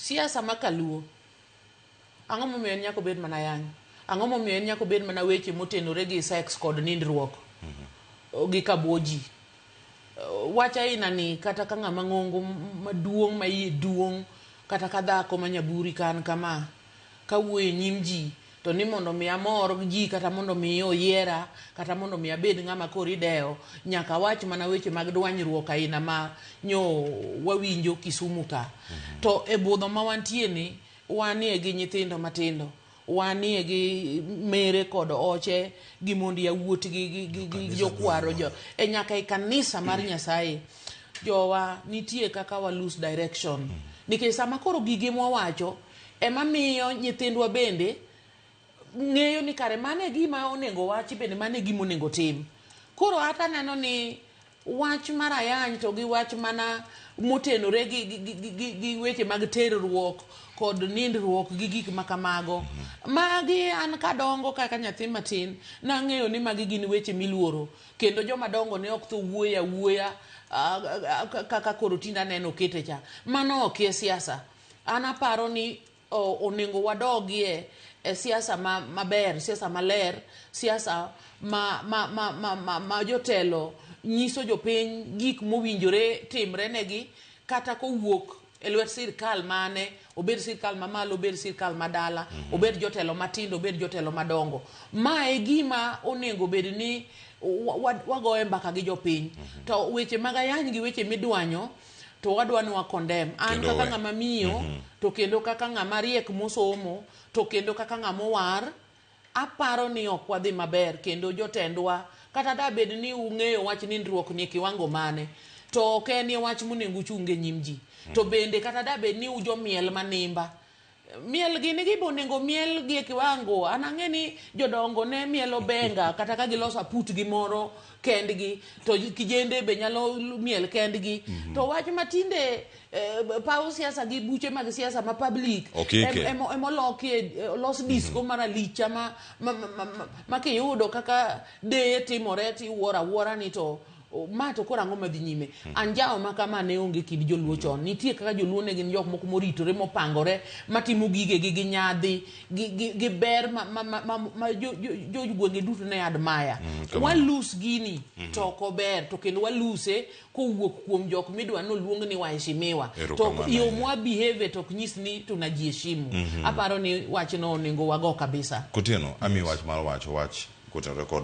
Siasa ma kaluo, ang'o momiyo en nyaka obed mana ayany? Ang'o momiyo en nyaka obed mana weche motenore gi sex kod nindruok gi kabuo ji? Wach aina ni kata ka ng'ama ng'ongo maduong' ma iye duong' kata ka dhako ma nyaburi ka an kama kawuoyo e nyim ji to ni mondo mi amor ji kata mondo mi oyiera kata mondo mi abed ng'ama koro idewo nyaka awach mana weche mag dwanyruok aina ma nyo wawinjo Kisumu ka. To e budho ma wantie ni wanie gi nyithindo matindo, wanie gi mere kod oche gi mond yawuot gi jokwaro jo, e nyaka e kanisa mar Nyasaye. Jowa nitie kaka wa lose direction. Nikech sama koro gige mwawacho ema miyo nyithindwa bende ng'eyo ni kare mano e gima onego wachi bende mano e gima onego tim. Koro ata aneno ni wach mar ayany to gi wach mana motenore gi weche mag terruok kod nindruok gi gik ma kamago. Magi an kadongo kaka nyathi matin nang'eyo ni magi gin weche miluoro kendo joma dongo ne ok tho wuoyo awuoya kaka koro tinde aneno okete cha. Mano ok e siasa. An aparo ni onego wadogie e siasa maber, siasa maler, siasa ma jotelo nyiso jopiny gik mowinjore timre negi kata kowuok e lwet sirkal mane, obed sirkal mamalo, obed sirkal madala, obed jotelo matindo, obed jotelo madongo. Ma e gima onego bed ni wagoye mbaka gi jopiny. To weche mag ayany gi weche midwanyo to wadwa ni wa condemn. An kaka ng'ama miyo, to kendo kaka ng'ama riek mosomo, to kendo kaka ng'ama owar, aparo ni ok wadhi maber kendo jotendwa kata da bed ni ung'eyo wach nindruok ni e kiwango mane, to ok en wach monego uchung e nyim ji. To bende kata da bed ni ujomiel manimba, miel gini gi onego miel gi e kiwango. An ang'e ni jodongo ne mielo benga kata ka giloso aput gi moro kendgi, to kijende be nyalo miel kendgi. To wach matinde paw siasa gi buche mag siasa ma public emolokie olos disco mar alicha ma kiyudo kaka deye timore tiwuoro awuora ni to ma to koro ang'o madhi nyime. Anjawo ma kama ne onge kind joluo chon. Nitie kaka joluo ne gin jok moko moritore mopangore matimo gigegi gi nyadhi gi ber ma jogwenge duto ne admire. Walus gini to ok ober, to kendo waluse kowuok kuom jok midwa noluong ni waheshimiwa. To yo mwa behave to ok nyis ni tunajiheshimu. Aparo ni wachno onego wago kabisa. Kotieno, ami wach mar wacho wach kotenore kod